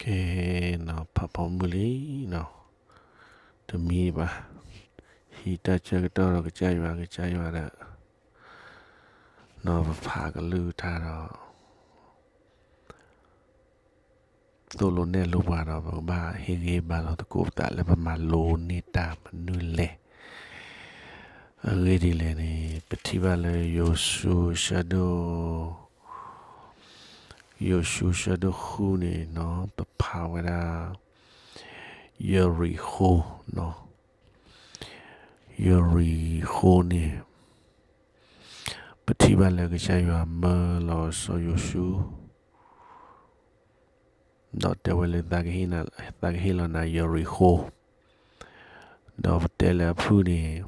အဲၣ်နီၤ ဖးဖီမုၢ်လံနီၤ, တမံဘၣ်, ဟံးတၢ်ဆၢကတီၢ်ဒီးကစၢ်ယွၤ ကစၢ်ယွၤဒီး နီၤ ပဖးကလုၢ်ကထါဒီး သိၣ်လိနဲၣ်လိပှၤဒီး ပကဘၣ်ဟ့ၣ်ဂံၢ်ဘါလိာ်သကိးပသးလၢပမၤလိန့ၢ်တၢ်မနုၤလဲၣ်. အဂ့ၢ်ဒ်လဲၣ်န့ၣ် ပထံၣ်ဘၣ်လၢယိၤၡူ ဆၢဒိၣ် ယိၤၡူ ဆၢဒိၣ်ဃုန့ၣ်နီၤ ပဖးဝဲဒၣ် ယရံၤဃိၤနီၤ, ယရံၤဃိၤန့ၣ် ပထံၣ်ဘၣ်လၢကစၢ်ယွၤမၢလီၤစီၤယိၤၡူ ဒီးတဲဝဲလၢ သးကဟ့ၣ်လီၤနၤယရံၤဃိၤ, ဒီးပတဲလၢအဖုၣ်န့ၣ်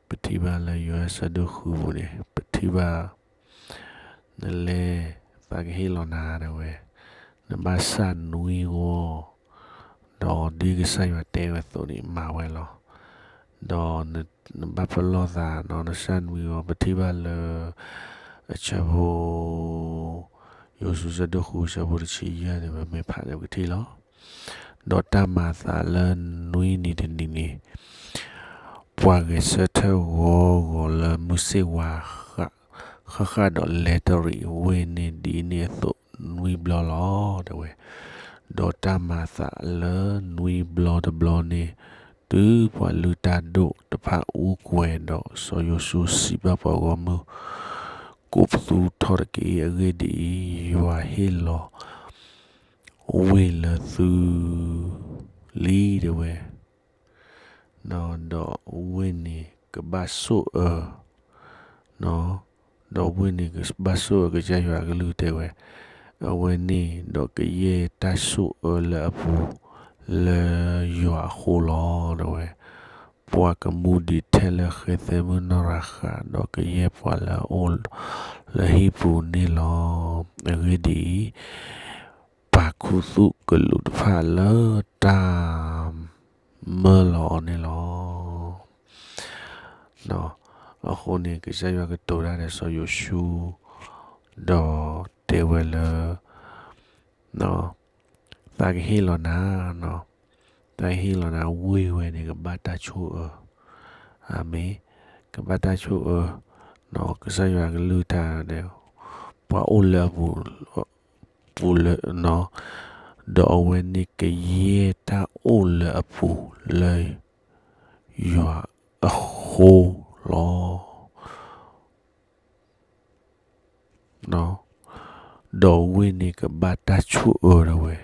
ပထံၣ်ဘၣ်လၢယိၤဟၣ်ဆၢဒိၣ်ဃုပူၤန့ၣ် ပထံၣ်ဘၣ် နလဲၤ သးကဟ့ၣ်လီၤနၤဒၣ်ဝဲ, နဘၣ်ဆၣ်နွံဂီၤ, ဒီးဒ်ကစၢ်ယွၤတဲဝဲအသိးန့ၣ် မၤဝဲလီၤ. ဒီးနဘၣ်ပလီၢ်သးနီၤ နဆၣ်နွံဂီၤ ပထံၣ်ဘၣ်လၢ အဆၢဖိ ယိၤၡူ ဆၢဒိၣ်ဃု ဆၢဖိတဆံယဲၢ်န့ၣ် ပမ့ၢ်ဖးန့ၣ်ပကထံၣ်လီၤ. ဒီးတၢ်မၤအသးလၢနွံနံၤတနံၤန့ၣ် ပှၤဂဲၤဆၢထၢၣ်ဂီၤဂီၤလၢမုၢ်ဆ့ၣ်ဝါ ဃၣ်ဃၣ်ဒီးလဲၤတရံးဝ့ၢ်န့ၣ်ဒ်န့ၣ်အသိးနွံဘျီလီၤ တဲဝဲ. ဒီးတၢ်မၤအသးလၢနွံဘျီတဘျီန့ၣ် တုၤပှၤလုၢ်တၢ်ဒိၣ်တဖၣ်အူကွဲၤဒီး စီၤယိၤၡူစံးဘၣ်ပှၤဂီၢ်မုၢ် ကိးပသူထီၣ်တက့ၢ်. အဂ့ၢ်ဒ်အံၤ, ယွၤဟ့ၣ်လီၤဝ့ၢ်လၢသုလံ တဲဝဲ. ဒီးဝ့ၢ်န့ၣ်ကဘၣ်ဆိၣ်အၢ, ဒီးဝ့ၢ်န့ၣ်ကဘၣ်ဆိၣ်အၢ ကစၢ်ယွၤအကလုၢ်တဲဝဲ, အဝဲန့ၣ်ဒီးကယဲၢ်တၢ်ဆိၣ်အၢလၢအပူၤ လၢယွၤအဃိလီၤ တဲဝဲ. ပှၤကမူဒံးထဲလၢဃဲသဲမုၢ်နီၢ်ရၤဃး ဒီးကယဲၢ်ပှၤလၢအအိၣ်လၢဟံၣ်ပူၤန့ၣ်လီၤ. အဂ့ၢ်ဒ်အံၤ, ပာ်ခူသူၣ်ကလူးတဖၣ်လၢတၢ်မၢလီၤအီၤန့ၣ်လီၤ. အဃိန့ၣ် ကစၢ်ယွၤကတိၤတၢ်ဒီးစီၤယိၤၡူ, ဒီးတဲဝဲလၢ သးကဟ့ၣ်လီၤနၤ, သးကဟ့ၣ်လီၤနၤဝ့ၢ်ဝဲန့ၣ် ကဘၣ်တၢ်ဆိၣ်အၢ, အၤမ့ၣ်, ကဘၣ်တၢ်ဆိၣ်အၢ, ကစၢ်ယွၤကလုၢ်ကထါဒီး ပှၤအိၣ်လၢအပူၤ ပူၤလၢ, ဒီးအဝဲန့ၣ်ကယဲၢ်တၢ်အိၣ်လၢအပူၤလၢယွၤအဃိလီၤ. ဒီးဝ့ၢ်န့ၣ်ကဘၣ်တၢ်ဆိၣ်အၢဒီးဝဲ,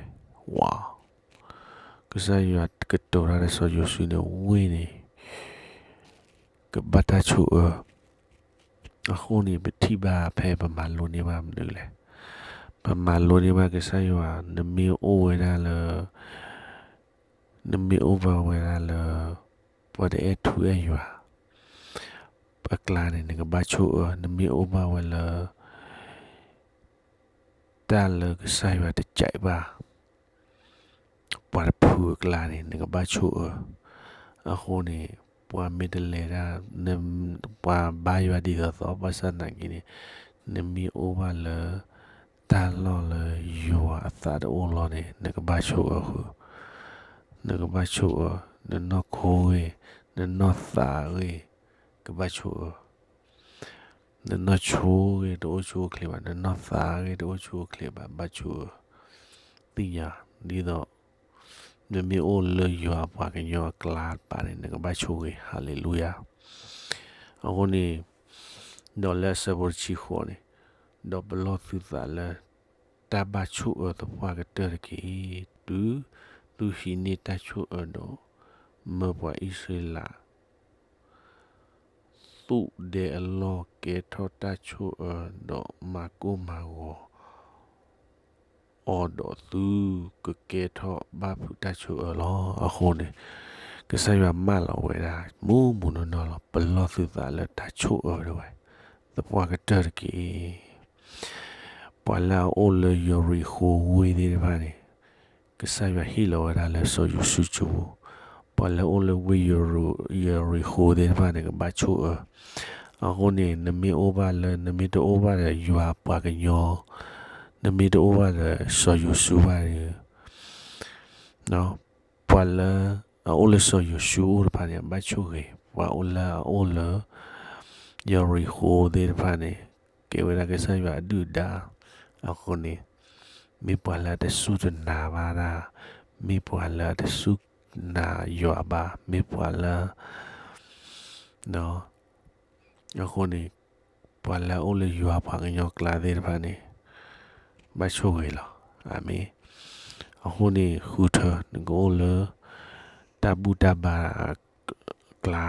ဝါ, ကစၢ်ယွၤကတိၤတၢ်ဒီးစီၤယိၤၡူန့ၣ် ဝ့ၢ်န့ၣ် ကဘၣ်တၢ်ဆိၣ်အၢ, အဃိန့ၣ် ပထံၣ်ဘၣ်ဖဲပမၤလိန့ၢ်ဘၣ်မနုၤလဲၣ်, ပမၤလိန့ၢ်ဘၣ်ကစၢ်ယွၤ နမ့ၢ်အိၣ်ဝဲဒၣ်လၢ နမ့ၢ်အိၣ်ဘၣ်ဝဲဒၣ်လၢ ပှၤတအဲၣ်ထူအဲၣ်ယွၤ အကျါန့ၣ် နကဘၣ်ဆိၣ်အၢ, နမ့ၢ်အိၣ်ဘၣ်ဝဲလၢ တၢ်လၢကစၢ်ယွၤတကးဘၣ် ပှၤတဖုအကျါန့ၣ် နကဘၣ်ဆိၣ်အၢ, အဃိန့ၣ် ပှၤမ့ၢ်တလဲၤတၢ် ပှၤဘါယွၤဒ်သိးသိး ဘၣ်ဆၣ်သနာ်က့န့ၣ် နမ့ၢ်အိၣ်ဘၣ်လၢ တၢ်လီၢ်လၢယွၤအသးတအိၣ်လီၤန့ၣ် နကဘၣ်ဆိၣ်အၢဃုာ်, နကဘၣ်ဆိၣ်အၢ, နနီၢ်ခိဂ့ၤ, နနီၢ်သးဂ့ၤ, ကဘၣ်ဆိၣ်အၢ နနီၢ်ဆိဂ့ၤ တအိၣ်ဆူၣ်အိၣ်ချ့ဘၣ်, နနီၢ်သးဂ့ၤ တအိၣ်ဆူၣ်အိၣ်ချ့ဘၣ်, ဘၣ်ဆိၣ်အၢ, သ့ၣ်ညါ, ဒ်သိး နမ့ၢ်အိၣ်လၢယွၤအပှၤကညီအကျါတပၤန့ၣ် နကဘၣ်ဆိၣ်ဂ့ၤ, ဟၤလ့လူယၤ. အဃိန့ၣ် ဒီးလၢအဆၢဖိတဆံဃိးန့ၣ်, ဒီးပလီၢ်သုသးလၢ တၢ်ဘၣ်ဆိၣ်အၢသပှၢ်ကတၢၢ်တက့ၢ်. တုၤသုဟံးန့ၢ်တၢ်ဆိၣ်အၢဒီး, မၢပှၤအံၣ်စရ့လး သူၣ်ဒဲအလီၢ်ကဲထီၣ်တၢ်ဆိၣ်အၢ, ဒီးမၤကိၢ်မၤဂီၤ အီၤဒီးသုကကဲထီၣ်ဘၣ်ဖုးတၢ်ဆိၣ်အၢလီၤ. အဃိန့ၣ် ကစၢ်ယွၤမၢလီၤဝဲဒၣ် မူးမူးနီၢ်နီၢ်လီၤ. ပလီၢ်သုသးလၢတၢ်ဆိၣ်အၢဒၣ်ဝဲ သပှၢ်ကတၢၢ်တက့ၢ်. ပှၤလၢအအိၣ်လၢယရံၤဃိၤဝ့ၢ်သ့ၣ်တဖၣ်န့ၣ် ကစၢ်ယွၤဟ့ၣ်လီၤဝဲဒၣ်လၢစီၤယိၤၡူအပူၤ, ပှၤလၢအအိၣ်လၢဝ့ၢ်ယရံၤဃိၤသ့ၣ်တဖၣ်န့ၣ် ကဘၣ်ဆိၣ်အၢ. အဃိန့ၣ် နမ့ၢ်အိၣ်ဘၣ်လၢ နမ့ၢ်တအိၣ်ဘၣ်ဒီးယွၤအပှၤကညီ နမ့ၢ်တအိၣ်ဘၣ်ဒီးစီၤယိၤၡူဘၣ်ဒီး ပှၤလၢအအိၣ်လၢစီၤယိၤၡူအအိၣ်တဖၣ်န့ၣ် အဘၣ်ဆိၣ်ဂ့ၤ, ပှၤအိၣ်လၢအအိၣ်လၢ ယရံၤဃိၤသ့ၣ်တဖၣ်န့ၣ် ကဲဝဲဒၣ်ကစၢ်ယွၤအဒုၣ်ဒါအဃိန့ၣ်, မ့ၢ်ပှၤလၢအတစူၢ်တနာ်ဘၣ်တၢ်, မ့ၢ်ပှၤလၢအတစူၢ်နာ်ယွၤဘၣ်, မ့ၢ်ပှၤလၢ အဃိန့ၣ် ပှၤလၢအအိၣ်လၢယွၤပှၤကညီကျါသ့ၣ်တဖၣ်န့ၣ် ဘၣ်ဆိၣ်ဂ့ၤလီၤ. အၤမ့ၣ်. အဃိန့ၣ် ဃုထၢ နကအိၣ်လၢ တၢ်ဘူၣ်တၢ်ဘါအကျါ,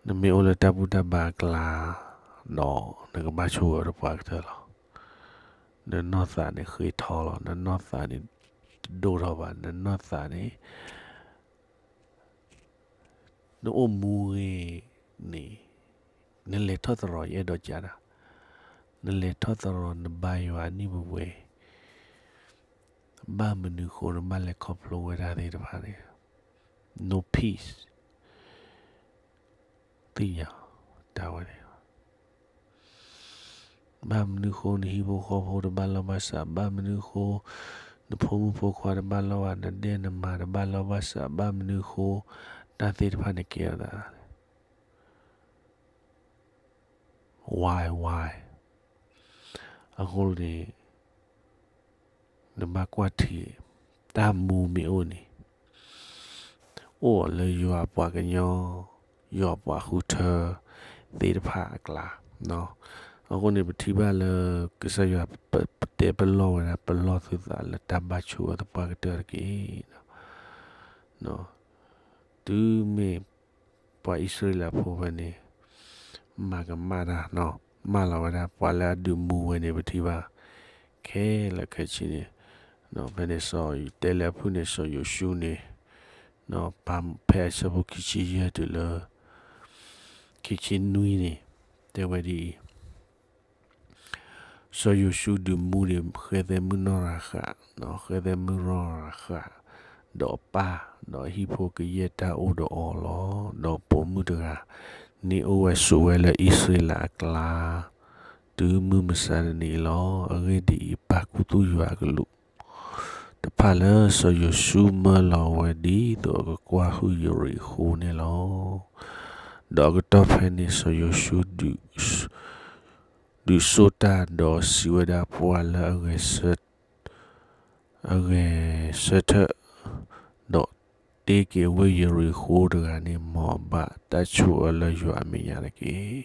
နမ့ၢ်အိၣ်လၢတၢ်ဘူၣ်တၢ်ဘါအကျါ ဒီးနကဘၣ်ဆိၣ်ဂ့ၤတပှၤကတၢၢ်လီၤ. နနီၢ်သးန့ၣ်ဃ့ထီလီၤ, နနီၢ်သးန့ၣ်တဒိၣ်ထီၣ်ဘၣ်, နနီၢ်သးန့ၣ် နအိၣ်မူဂ့ၤန့ၣ် နလဲၤထီၣ်သရိာ်ယအဲၣ်ဒိးကးတၢ်, နလဲၤထီၣ်သရိာ်နဘါယွၤအနံၣ်ပဝဲ, ဘၣ်မနုၤဃိနဘၣ်လဲၤခီဖျိဝဲဒၣ်သ့ၣ်တဖၣ်န့ၣ် no peace သ့ၣ်ညါတၢ်ဝဲန့ၣ် ဘၣ်မနုၤဃိနဟံၣ်ဖိဃီဖိတဘၣ်လီၢ်ဘၣ်စး, ဘၣ်မနုၤဃိ နဖိမုၣ်ဖိခွါတဘၣ်လီၢ်ဘၣ်, နဒဲနမါတဘၣ်လီၢ်ဘၣ်စး, ဘၣ်မနုၤဃိ တၢ်သ့ၣ်တဖၣ်န့ၣ်ကဲအသး why why အဃိန့ၣ် နဘၣ်ကွၢ်ထံ တၢ်မူမ့ၢ်အိၣ်န့ၣ် အိၣ်အီၤလၢယွၤပှၤကညီ ယွၤပှၤဃုထၢသ့ၣ်တဖၣ်အကျါ, အဃိန့ၣ် ပထံၣ်ဘၣ်လၢ ကစၢ်ယွၤပတဲပလီၢ်ဝဲဒၣ် ပလီၢ်သုသးလၢတၢ်ဘၣ်ဆိၣ်အၢသပှၢ်ကတၢၢ်တက့ၢ်. တုၤမ့ၢ်ပှၤအံၣ်စရ့လးဖိဖဲန့ၣ် မၤကမၣ်တၢ်, မၢလီၤဝဲဒၣ် ပှၤလၢအဒုးမူဝဲန့ၣ် ပထံၣ်ဘၣ် ခဲလၢာ်ခဲဆ့န့ၣ်, ဖဲန့ၣ်စီၤတဲလၢအဖုၣ်န့ၣ် စီၤယိၤၡူန့ၣ် ဖဲအဆၢဖိခံဆံယဲၢ်တုၤလၢ ခံဆံနွံန့ၣ် တဲဝဲဒ်အံၤ စီၤယိၤၡူဒုးမူန့ၣ် ဃဲသဲမုၢ်နီၢ်ရၤဃး, ဃဲသဲမုၢ်နီၢ်ရၤဃး, ဒီးအပၢ်, ဒီးအဟံၣ်ဖိကယဲၢ်တၢ်အိၣ်ဒီးအီၤလီၤ. ဒီးပိာ်မုၣ်တဂၤန့ၣ်အိၣ်ဝဲဆိးဝဲလၢအံၣ်စရ့လးအကျါ တုၤမုၢ်မဆါတနံၤအံၤလီၤ. အဂ့ၢ်ဒ်အံၤ, ပာ်ခူသူၣ်ယွၤအကလူးတဖၣ်လၢစီၤယိၤၡူမၢလီၤဝဲ ဒ်သိးအကကွၢ်ဟုၣ်ယရံၤဃိၤန့ၣ်လီၤ. ဒီးအကတီၢ်ဖဲန့ၣ် စီၤယိၤၡူ ဒုးစိာ်တၢ်ဒီးစံးဝဲဒၣ် ပှၤလၢအဂဲၤဆၢထၢၣ်, ဒီးတ့က့ၤဝ့ၢ်ယရံၤဃိၤတဂၤန့ၣ် မ်အဘၣ်တၢ်ဆိၣ်အၢလၢယွၤအမဲာ်ညါတက့ၢ်.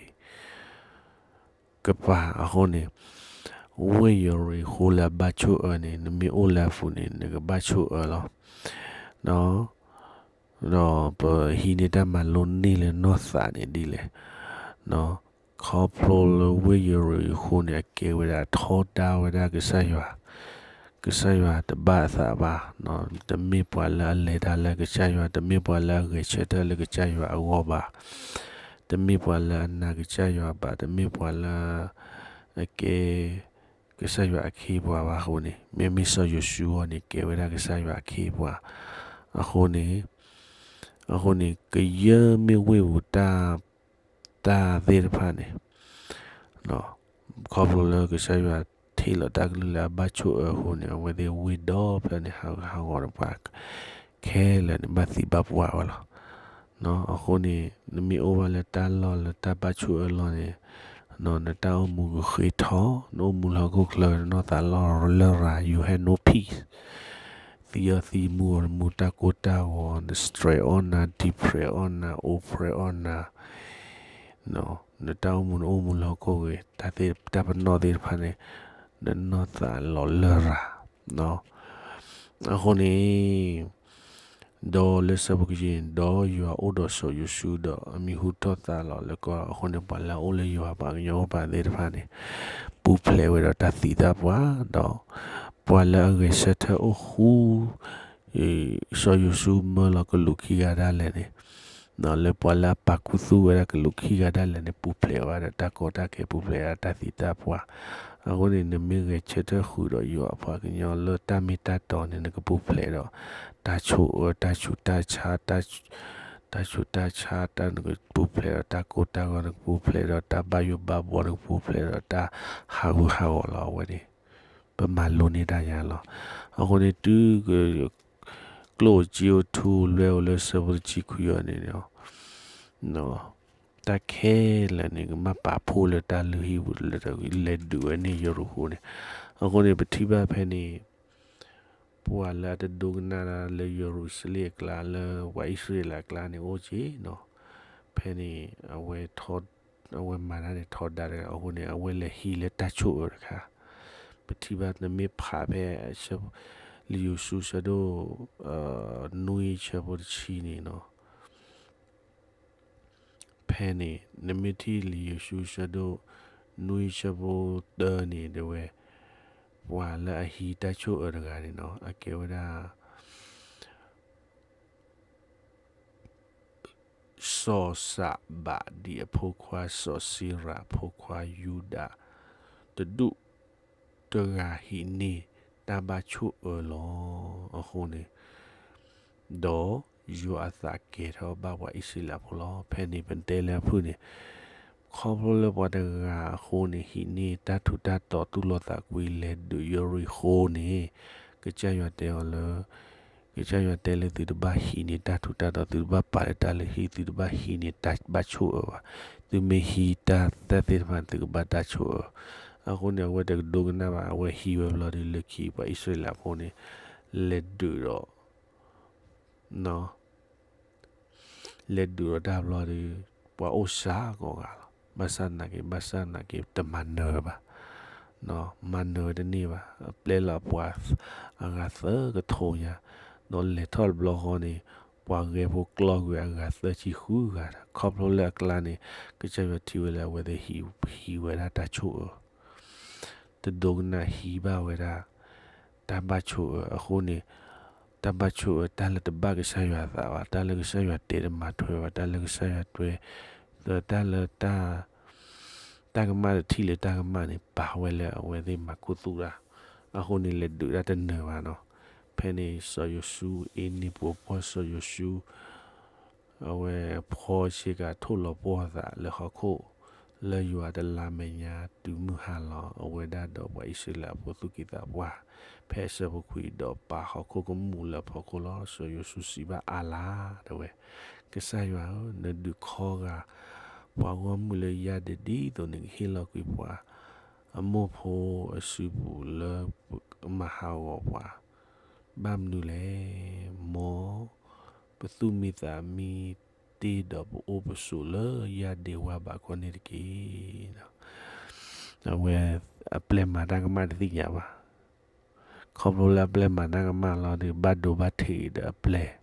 ကပၤအဃိန့ၣ်, ဝ့ၢ်ယရံၤဃိၤလၢအဘၣ်ဆိၣ်အၢန့ၣ် နမ့ၢ်အိၣ်လၢအပူၤန့ၣ် နကဘၣ်ဆိၣ်အၢလီၤ. ဒီးပဟံးန့ၢ်တၢ်မၤလိန့ၢ်လၢနီၢ်သးန့ၣ်ဒ်လဲၣ်. ခီဖျိလၢဝ့ၢ်ယရံၤဃိၤန့ၣ် အကဲဝဲဒၣ်ထီဒါဝဲဒၣ်ကစၢ်ယွၤ, ကစၢ်ယွၤတဘၣ်အသးဘၣ်, တမ့ၢ်ပှၤလၢအလဲၤတၢ်လၢကစၢ်ယွၤ, တမ့ၢ်ပှၤလၢအဂဲၤဆၢထၢၣ်လၢကစၢ်ယွၤအဂီၢ်ဘၣ်, တမ့ၢ်ပှၤလၢအနာ်ကစၢ်ယွၤဘၣ်, တမ့ၢ်ပှၤလၢ အကဲ ကစၢ်ယွၤအခ့အပှၤဘၣ်အဃိန့ၣ်, မ့မ့ၢ်စီၤယိၤၡူအံၤန့ၣ် ကဲဝဲဒၣ်ကစၢ်ယွၤအခ့အပှၤ. အဃိန့ၣ်, အဃိန့ၣ် ကယဲၢ်မ့ၢ်ဝ့ၢ်ပူၤတၢ်, တၢ်သ့ၣ်တဖၣ်န့ၣ် ခီဖျိလၢကစၢ်ယွၤထံၣ်လီၤတၢ်ကလုၢ်လၢအဘၣ်ဆိၣ်အၢအဃိန့ၣ် အဝဲသ့ၣ်ဝ့ၢ်ဒီဖျၢၣ်န့ၣ် ဟးဂူာ်ဟးဂီၤတပှၤ ခဲလၢာ်န့ၣ် ဘၣ်သံဘၣ်ပှၢ်ဝဲလီၤ. အဃိန့ၣ် နမ့ၢ်အိၣ်ဘၣ်လၢတၢ်လီၢ်လၢတၢ်ဘၣ်ဆိၣ်အၢလီၢ်န့ၣ်, နတၢ်အိၣ်မူကဃ့ထီ, နအိၣ်မူလၢဟီၣ်ခိၣ်ချၢ နနီၢ်သးလီၤလရာ် you have no peace. သံအီၤသံ မူအီၤမူ တၢ်ကိၢ်တၢ်ဂီၤ န stress အီၣ်နၤ depress အီၣ်နၤ oppress အီၣ်နၤ နတၢ်အိၣ်မူ နအိၣ်မူလၢဟီၣ်ခိၣ်ဂ့ၤ တၢ်သ့ၣ်တၢ်ပနီၣ်သ့ၣ်တဖၣ်န့ၣ် နနီၢ်သးလီၤလရာ်. အဃိန့ၣ် ဒီးလၢဆၢဖိခံဆံန့ၣ် ဒီးယွၤအိၣ်ဒီးစီၤယိၤၡူ ဒီးအမံၤဟူထီၣ်သါလီၤလၢကီၢ်. အဃိန့ၣ် ပှၤလၢအအိၣ်လၢယွၤပှၤကညီအိၣ်ပာ်သ့ၣ်တဖၣ်န့ၣ် ပူၤဖျဲးဝဲဒီးတၢ်သံတၢ်ပှၢ် ဒီးပှၤလၢအဂဲၤဆၢထၢၣ်အိၣ်ဃူ စီၤယိၤၡူမၢလီၤကလူးခံဂၤဒၣ်လဲာ်န့ၣ်, လၢပှၤလၢအပာ်ခူသူၣ်ဝဲဒၣ်ကလူးခံဂၤဒၣ်လဲာ်န့ၣ် ပူၤဖျဲးဝဲဒီးတၢ်ကီတၢ်ခဲ ပူၤဖျဲးဝဲဒၣ်တၢ်သံတၢ်ပှၢ်. အဃိန့ၣ် နမ့ၢ်ဂဲၤဆၢထၢၣ်ဃုာ်ဒီးယွၤအပှၤကညီလၢတၢ်မ့ၢ်တၢ်တီန့ၣ် နကပူၤဖျဲးဒီးတၢ်ဆိၣ်အၢတၢ်ဆူးတၢ်ဆါ တၢ်ဆူးတၢ်ဆါ တၢ်နကပူၤဖျဲးဒီးတၢ်ကိၢ်တၢ်ဂီၤ နကပူၤဖျဲးဒီးတၢ်ဘၣ်ယိၣ်ဘၣ်ဘှီ နကပူၤဖျဲးဒီးတၢ်ဟးဂူာ်ဟးဂီၤလီၤ. အဝဲန့ၣ် ပမၤလိန့ၢ်တၢ်ညါလီၤ. အဃိန့ၣ် တုၤ ကျိၣ်စ့အိၣ်ထူလွဲအိၣ်လၢဆၢဖိတဆံခွံအီၤန့ၣ် တၢ်ခဲလၢာ်န့ၣ် ကဘၣ်ပာ်ဖှိၣ်လၢတၢ်လုၢ်ဟံၣ်ပူၤ လၢလဲၤဒုးဝဲန့ၢ်ယရံၣ်ဃိန့ၣ်. အဃိန့ၣ် ပထံၣ်ဘၣ်ဖဲန့ၣ် ပှၤလၢအတဒိကနၣ်လၢယရူၤၡလ့ၣ်အကျါ လၢပှၤအံၣ်စရ့လးအကျါန့ၣ် အိၣ်က့ၤနီၤ. ဖဲန့ၣ် အဝဲ အဝဲမၤတၢ်န့ၣ်ထီဒါတဂၤအဃိန့ၣ် အဝဲလဲၤဟံးလၢတၢ်ဆိၣ်အၢတခါ. ပထံၣ်ဘၣ်နမ့ၢ်ဖးဖဲ လံာ်ယိၤၡူအဆၢဒိၣ် နွံဆၢဖိတဆံန့ၣ်နီၤ. ဖဲန့ၣ် နမ့ၢ်ထံၣ်လံာ်ယိၤၡူအဆၢဒိၣ် နွံဆၢဖိတၢန့ၣ် တဲဝဲ ပှၤလၢအဟံးတၢ်ဆိၣ်အၢတဂၤန့ၣ်နီၤ အကဲဝဲဒၣ် စီၤစးဘးဒံးအဖိခွါ စီၤစံရၤအဖိခွါယူဒၤ တဒူၣ်တဂၤဟံးန့ၢ်တၢ်ဘၣ်ဆိၣ်အၢလီၤ. အဃိန့ၣ် ဒီးယွၤအသးကဲၤထီၣ်ဘၣ်ပှၤအံၣ်စရ့လးဖိလီၤ. ဖဲန့ၣ်ပတဲလၢအဖုၣ်န့ၣ် ခီဖျိလၢပှၤတဂၤအဃိန့ၣ် ဟံးန့ၢ်တၢ်ထူးတၢ်တီၤ တူၢ်လိာ်သးကွံ လဲၤဒုးယရံၣ်ဃိန့ၣ် ကစၢ်ယွၤတဲအီၤလၢ ကစၢ်ယွၤတဲလၢသုတဘၣ်ဟံးန့ၢ်တၢ်ထူးတၢ်တီၤ သုတဘၣ်ပာ်လၢတၢ်လုၢ်ဟံၣ် သုတဘၣ်ဟံးန့ၢ်တၢ်ဘၣ်ဆိၣ်အၢဘၣ်. သုမ့ၢ်ဟံးတၢ်သ့ၣ်တဖၣ်န့ၣ် သုကဘၣ်တၢ်ဆိၣ်အၢ. အဃိန့ၣ် အဝဲတကဒိကနၣ်ဘၣ် အဝဲဟံးဝဲဘျီဒီး လၢခံပှၤအံၣ်စရ့လးဖိန့ၣ် လဲၤဒုးဒီး လဲၤဒုးဒီးတၢ်ဘျီဒီး ပှၤအိၣ်စှၤကိးဂၤလီၤ. ဘၣ်ဆၣ်သနာ်က့ ဘၣ်ဆၣ်သနာ်က့ တမၤနၢၤဘၣ်, မၤနၢၤဝဲတန့ၢ်ဘၣ်. အပျဲလီၤပှၤအဂၤသၢကထိညါ, ဒီးလဲၤထီၣ်တဘျီဃီန့ၣ် ပှၤဂဲၤဖိကျီကွံာ်အဂၤသၢဆံဃုဂၤ, ခီဖျိလၢအကျါန့ၣ် ကစၢ်ယွၤထံၣ်ဝဲလၢအဝဲသ့ၣ်ဟံးဝဲဒၣ်တၢ်ဆိၣ်အၢ တဒိကနၣ်ဟံးဘၣ်ဝဲဒၣ် တၢ်ဘၣ်ဆိၣ်အၢအဃိန့ၣ်, တၢ်ဘၣ်ဆိၣ်အၢ တၢ်လၢတဘၣ်ကစၢ်ယွၤအသးဘၣ်, တၢ်လၢကစၢ်ယွၤတဲတမၤထွဲဘၣ်, တၢ်လၢကစၢ်ယွၤတဲ, ဒီးတၢ်လၢ တၢ်ကမၣ်တထံၣ်လၢတၢ်ကမၣ်န့ၣ် ပာ်ဝဲလၢအဝဲသ့ၣ်မၤခူသူၣ်တၢ်, အဃိန့ၣ် လဲၤဒုးတၢ်တနၢၤဘၣ်နီၤ. ဖဲန့ၣ် စီၤယိၤၡူ အ့န့ၢ်ပှၤပှီၢ် စီၤယိၤၡူ အဝဲဖီဆ့ကၤထိၣ်လီၤပှီၢ်သးလၢဟီၣ်ခိၣ် လၢယွၤတလါမဲာ်ညါတုၤမုၢ်ဟါလီၤ. အဝဲဒၣ်ဒီးပှၤအံၣ်စရ့လးဖိသူၣ်က့သးပှၢ် ဖဲအဆၢဖိခွံဒီးပာ်ဟီၣ်ခိၣ်ကမူၣ်လၢအဖီခိၣ်လီၤ. စီၤယိၤၡူစံးဘၣ်အၤလၤ တဲဝဲ, ကစၢ်ယွၤဧၢ, နဒုးခီဂာ် ပှၤဂီၢ်မုၢ်လၢယၤဒၣ်ဒ်သိးနကဟ့ၣ်လီၤကွံာ်ပှၤအမိၢ်ဖိအစုပူၤလၢမၤဟးဂီၤပှၤ ဘၣ်မနုၤလဲၣ်. မ်ပသူၣ်မံသးမံတ့ၢ်ဒီးပအိၣ်ပဆိးလၢယၤဒၣ်ဝါဘးခီန့ၣ်တက့ၢ်. အဝဲအပျဲၢ်မၤတၢ်ကမၣ်တသ့ၣ်ညါဘၣ်. ခီဖျိလၢအပျဲၢ်မၤတၢ်ကမၣ်လီၤဒီး ဘၣ်ဒိဘၣ်ထံးဒီးအပျဲၢ်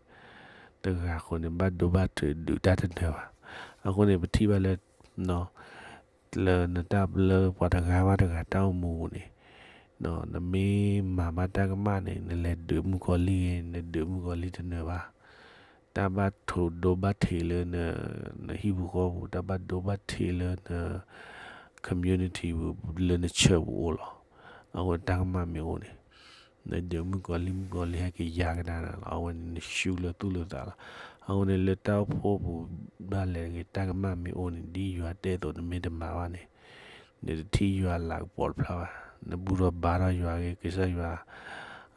တဂၤအဃိန့ၣ် ဘၣ်ဒိဘၣ်ထံးဒုးတၢ်တနၢၤဘၣ်. အဃိန့ၣ် ပထံၣ်ဘၣ်လၢ လၢနတၢ်ဘျၢပှၤတဂၤဘၣ်တဂၤတၢ်အိၣ်မူန့ၣ်, နမ့ၢ်မၤဘၣ်တၢ်ကမၣ်န့ၣ် နလဲၤဒုးမုၣ်ကီၤလံၢ်ဂ့ၤ နဒုးမုၣ်ကီၤလံၢ်တနၢၤဘၣ်. တၢ်ဘၣ်ဒိဘၣ်ထံးလၢ နဟံၣ်ပူၤဃီပူၤ, တၢ်ဘၣ်ဒိဘၣ်ထံးလၢန community ပူၤ လၢနဆၢပူၤအိၣ်လီၤ. အဃိတၢ်ကမၣ်မ့ၢ်အိၣ်န့ၣ် နဒုးမုၣ်ကီၤလံၢ် မုၣ်ကီၤလံၢ်ဟဲက့ၤယါကဒါနၤလီၤ. အဝဲန့ၣ်နဆူလၢသူၣ်လၢသးလီၤ. အဃိန့ၣ် လၢတၢ်အိၣ်ဖှိၣ်ပူၤဒၣ်လဲာ်တဂ့ၤ တၢ်ကမၣ်မ့ၢ်အိၣ်န့ၣ် ဒ်ယွၤတဲအသိးနမ့ၢ်တမၤဘၣ်န့ၣ် နတထံၣ်ယွၤအလၤကပီၤတဖျါဘၣ်. နဘူၣ်ထီၣ်ဘါထီၣ်ယွၤဂ့ၤ ကစၢ်ယွၤ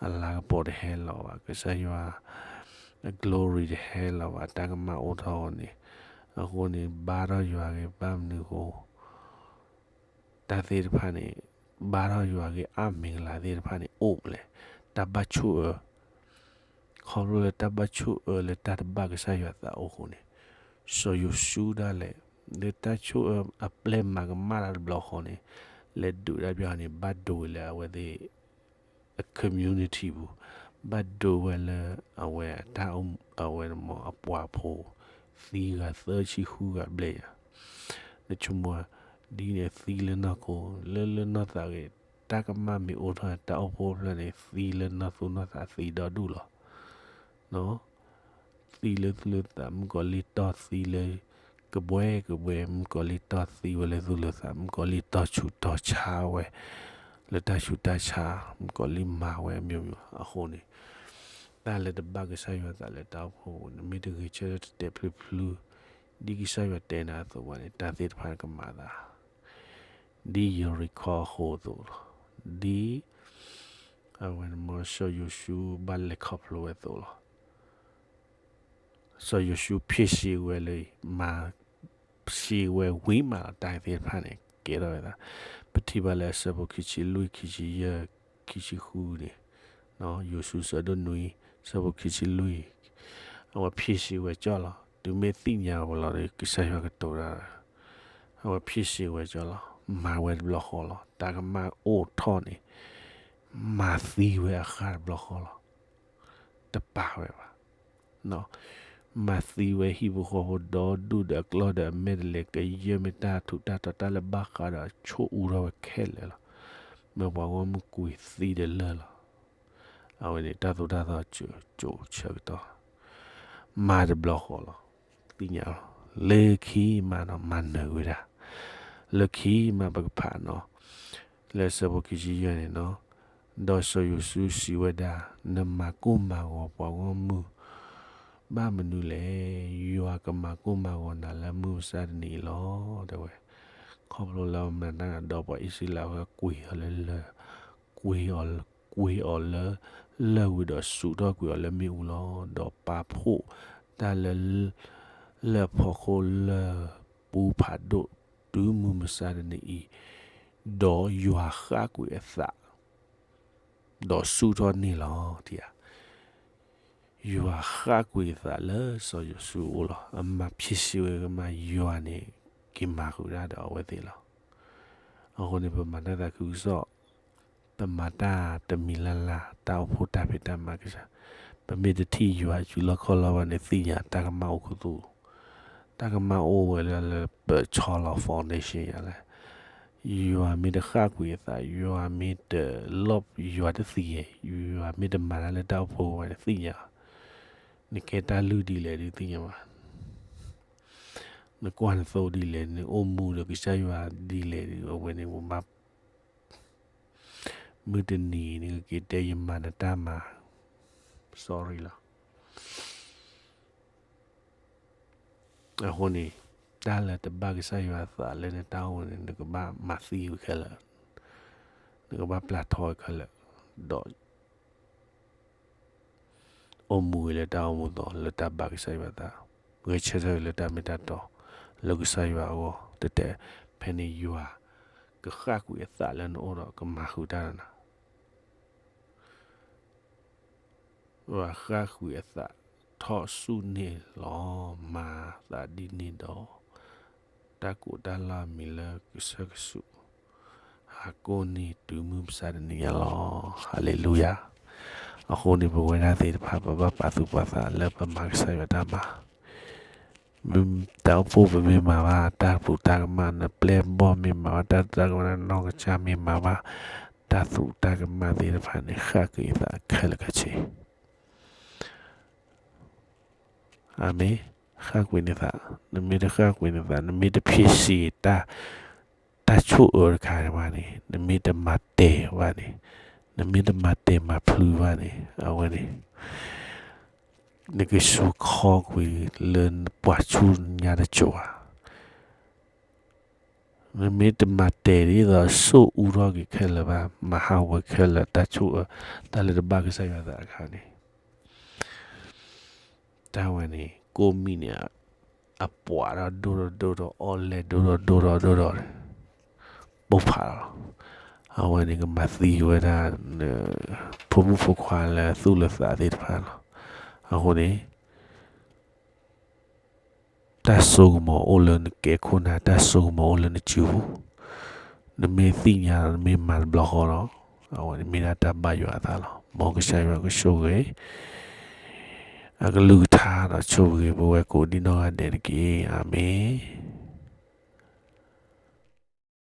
အလၤကပီၤတဟဲလီၤဘၣ်. ကစၢ်ယွၤအ glory တဟဲလီၤဘၣ်. တၢ်ကမၣ်အိၣ်ထီၣ်အီၤန့ၣ်, အဃိန့ၣ် ဘါထီၣ်ယွၤဂ့ၤ ဘၣ်မနုၤအဃိ တၢ်သ့ၣ်တဖၣ်န့ၣ် ဘါထီၣ်ယွၤဂ့ၤ အါမ့ၢ်ကလၤသ့ၣ်တဖၣ်န့ၣ် အိၣ်မးလဲၣ်. တၢ်ဘၣ်ဆိၣ်အၢ, ခီဖျိလၢတၢ်ဘၣ်ဆိၣ်အၢလၢတၢ်တဘၣ်ကစၢ်ယွၤသးအိၣ်အဃိန့ၣ်, စီၤယိၤၡူဒၣ်လဲာ် လၢတၢ်ဆိၣ်အၢအပျဲၢ်မၤကမၣ်တၢ်တဘျီဃီန့ၣ်, လဲၤဒုးတၢ်ပျီန့ၣ် ဘၣ်ဒိဝဲလၢအဝဲသ့ၣ် အ community ပူၤ, ဘၣ်ဒိဝဲလၢအဝဲအတၢ် အဝဲန့ၣ်မ့ၢ်အပှၤဖိ သံဂၤသၢဆံဃုဂၤဘျဲၣ်ယၤ, နဆိကမိၣ် ဒ်န့ၣ်သံလၢနီၢ်ခိ လၢလၢနီၢ်သးဂ့ၤ, တၢ်ကမၣ်မ့ၢ်အိၣ်ထီၣ် တၢ်အိၣ်ဖှိၣ်ဖျၢၣ်န့ၣ် သံလၢနီၢ်သူၣ်နီၢ်သးသံဒီဒူၣ်လီၤ. သံလၢသူၣ်လၢသး မုၣ်ကီၤလံၢ်တီၢ်သံလၢ ကဘှဲကဘှဲ မုၣ်ကီၤလံၢ်တီၢ်သံဝဲလၢသူၣ်လၢသး မုၣ်ကီၤလံၢ်တီၢ်ဆူးတီၢ်ဆါဝဲ လၢတၢ်ဆူးတၢ်ဆါ မုၣ်ကီၤလံၢ်မၤဝဲအမျိုးမျိုး အဃိန့ၣ် တၢ်လၢတဘၣ်ကစၢ်ယွၤသးလၢတၢ်အိၣ်ဖှိၣ် နမ့ၢ်တဂဲၤဆၢထၢၣ်တတဲာ်ဖျုဖျု ဒ်ကစၢ်ယွၤတဲနၤအသိးဘၣ်န့ၣ် တၢ်သ့ၣ်တဖၣ်ကမၤသး ဒ်ယရံၣ်ခိၣ်အဃိအသိးလီၤ. ဒ် အဝဲန့ၣ်မ့ၢ်စီၤယိၤၡူဘၣ်လဲၤခီဖျိဝဲအသိးလီၤ. စီၤယိၤၡူဖ့ၣ်ဆံးဝဲလၢ မၤဆံးဝဲဝံၤမးလီၤ တၢ်သ့ၣ်တဖၣ်န့ၣ် ကဲထီၣ်ဝဲဒၣ်, ပထံၣ်ဘၣ်လၢအဆၢဖိခံဆံလွံၢ် ခံဆံယဲၢ် ခံဆံဃုန့ၣ်, ယိၤၡူအဆၢဒိၣ်နွံ အဆၢဖိခံဆံလွံၢ်, အဝဲဖ့ၣ်ဆံးဝဲကၠီလီၤ. တုၤမ့ၢ်သ့ၣ်ညါဝဲလီၤဒီး ကစၢ်ယွၤကတိၤတၢ်, အဝဲဖ့ၣ်ဆံးဝဲကၠီလီၤ. မၤဝဲတဘျီဃီလီၤ. တၢ်ကမၣ်အိၣ်ထီၣ်န့ၣ် မၤသံဝဲအဃၢ်တဘျီဃီလီၤ. တပာ်ဝဲဘၣ်. မၤသံဝဲဟံၣ်ဖိဃီဖိဒီဒူၣ်ဒီးအကျီၢ်ဒီးအမဲာ်တလဲၤ ကယဲၢ်မ့ၢ်တၢ်ထူးတၢ်တီၤ တၢ်လၢဘၣ်ဃးဒီးအဆိၣ်အူထီၣ်ဝဲခဲလၢာ်လီၤ. မ့ၢ်ပှၤဂီၢ်မုၢ်ကွံာ်သံဒီးလၢၢ်လီၤ. အဝဲန့ၣ်တၢ်သိၣ်တၢ်သီကၠိကၠိဆၢကတီၢ် မၤတဘျီဃီလီၤ. သ့ၣ်ညါလီၤ. လၢခံမးနီၤ မၤနၢၤဝဲဒၣ်, လၢခံမးပကဖးနီၤ, လၢအဆၢဖိခံဆံယဲၢ်န့ၣ်နီၤ, ဒီးစီၤယိၤၡူစံးဝဲဒၣ်, နမၤကိၢ်မၤဂီၤပှၤဂီၢ်မုၢ် ဘၣ်မနုၤလဲၣ်. ယွၤကမၤကိၢ်မၤဂီၤနၤလၢမုၢ်မဆါတနံၤအံၤလီၤ တဲဝဲ. ခီဖျိလၢအမၤတၢ်ဒီးပှၤအံၣ်စရ့လးအဃိ ကွံာ်အီၤလၢလၢၢ်, ကွံာ်အီၤ, ကွံာ်အီၤလၢလၢၢ်ဝံၤဒီးစူးထီၣ်ကွံာ်အီၤလၢမ့ၣ်အူလီၤ. ဒီးပာ်ဖှိၣ်တၢ်လၢ လၢၢ်ဖီခိၣ်လၢပူဖးဒိၣ်တုၤမုၢ်မဆါတနံၤအံၤ, ဒီးယွၤဃၣ်ကွံာ်အသး ဒီးဆူၣ်ထီၣ်န့ၢ်လီၤ. ယွၤဃၣ်ကွံာ်အသးလၢစီၤယိၤၡူအအိၣ်လီၤ. အမၤဖံးစံးဝဲကမၤ ယွၤန့ၣ် က့ၤမၤဃုာ်တၢ်ဒီးအဝဲသ့ၣ်လီၤ. အဃိန့ၣ် ပမၤတၢ်သးခုကစီၣ်, ပမၤတၢ်တမံၤလၢ်လၢ် တၢ်အိၣ်ဖှိၣ်တၢ်ဖံးတၢ်မၤကစၢ်, ပမ့ၢ်တထံၣ်ယွၤစုလီၢ်ခီၣ်လီၢ်ဘၣ်န့ၣ် သ့ၣ်ညါတၢ်ကမၣ်အိၣ်ခူသူၣ်, တၢ်ကမၣ်အိၣ်ဝဲလၢ လၢပဆီလီၤ foundation ယၤလဲၣ်. ယွၤမ့ၢ်တဃၣ်ကွံာ်အသး, ယွၤမ့ၢ်တလီၢ်, ယွၤတသံယဲ, ယွၤမ့ၢ်တမၤတၢ်လၢတၢ်အိၣ်ဖှိၣ်ဝဲန့ၣ် သ့ၣ်ညါ, နကဲတၢ်လုၢ်ဒ်လဲၣ်ဒုးသ့ၣ်ညါဘၣ်, နကွၢ်နသိဒ်လဲၣ်, နအိၣ်မူဒီးကစၢ်ယွၤဒ်လဲၣ်ဒုး အဝဲန့ၣ် ပဘၣ် မုၢ်တနံၤနကက့ၤတဲယမၤနတၢ်မၤ, sorry လီၤ. အဃိန့ၣ် တၢ်လၢတဘၣ်ကစၢ်ယွၤအသးလၢနတၢ်အိၣ်န့ၣ် နကဘၣ်မၤသံဝဲခဲလၢာ်, နကဘၣ်ပျၢ်ထီဝဲခဲလၢာ်, ဒီး အိၣ်မူဝဲလၢတၢ်အိၣ်မူအသိး လၢတၢ်ဘၣ်ကစၢ်ယွၤအသး, ဂဲၤဆၢထၢၣ်လၢတၢ်မ့ၢ်တၢ်တီ လၢကစၢ်ယွၤအဂီၢ် တတဲ, ဖဲန့ၣ်ယွၤကဃၣ်ကွံာ်အသးလၢနအိၣ်ဒီးကမၤဃုာ်တၢ်ဒီးနၤ ယွၤဃၣ်ကွံာ်အသး ထီၣ်ဆူၣ်န့ၢ်လီၤ. မၤသးဒ်န့ၣ်ဒီး တၢ်ကိးတၢ်လၢအမံၤလၢကစၢၢ်ကဆူး ဟးကိးန့ၢ်တုၤမုၢ်မဆါတနံၤညါလီၤ. ဟါလ့လူယၤ. အဃိန့ၣ် ပဝဲဒၣ်သ့ၣ်တဖၣ် ပဘၣ်ပာ်သူၣ်ပာ်သးလၢပမၤကစၢ်ယွၤတၢ်မၤ တၢ်အိၣ်ဖှိၣ်ပမ့ၢ်မၤဘၣ် တၢ်သရူးတၢ်ကမၣ် နပျဲၢ်ဘီၣ်မ့ၢ်မၤဘၣ် တၢ်သရူးတၢ်ကမၣ် နီၢ်ကစၢ်မ့ၢ်မၤဘၣ် တၢ်သရူးတၢ်ကမၣ်သ့ၣ်တဖၣ်န့ၣ် ဃၣ်ကွံာ်အသးခဲလၢာ်ခဲဆ့. အၤမ့ၣ်. ဃၣ်ကွံာ်နသး, နမ့ၢ်တဃၣ်ကွံာ်နသး နမ့ၢ်တဖံးစံးတၢ် တၢ်ဆိၣ်အၢတခါဘၣ်န့ၣ် နမ့ၢ်တမၤတဲာ်ဘၣ်န့ၣ် နမ့ၢ်တမၤတဲာ်မၤဖျုးဘၣ်န့ၣ် အဝဲန့ၣ် နကဆိခီကွံာ်လၢပှၤဆူညါတစိၤဧါ. နမ့ၢ်တမၤတဲာ်ဒ်သိးဆိၣ်အူထီၣ်က့ၤခဲလၢာ်ဘၣ် မၤဟးဂီၤခဲလၢာ် တၢ်ဆိၣ်အၢ တၢ်လၢတဘၣ်ကစၢ်ယွၤသးအခါန့ၣ် တၢ်ဝဲန့ၣ် ကိးမံၤန့ၣ် အပှၤဒီးဒိၣ်ဒီးဒိၣ်ဒီး အီၣ်လဲၢ်ဒိၣ်ဒီးဒိၣ်ဒီးဒိၣ်ဒီး ပိၢ်ဖးလီၤ. အဝဲန့ၣ်ကမၤသံဝဲဒၣ် ဖိမုၣ်ဖိခွါလၢသူၣ်လၢသးသ့ၣ်တဖၣ်လီၤ. အဃိန့ၣ် တၢ်စိကမီၤအိၣ်လၢနကဲခိၣ်နၢ် တၢ်စိကမီၤအိၣ်လၢနစုပူၤ, နမ့ၢ်သ့ၣ်ညါဒီး နမ့ၢ်မၤတဘျီဃီဒီး အဝဲန့ၣ်မ့ၢ်ဒၣ်တၢ်ဘၣ်ယွၤအသးလီၤ. မ်ကစၢ်ယွၤကဆိၣ်ဂ့ၤ အကလုၢ်ကထါဒီးဆိၣ်ဂ့ၤပဝဲကိးဒံနီၢ်ဂၤဒဲးတက့ၢ်. အၤမ့ၣ်.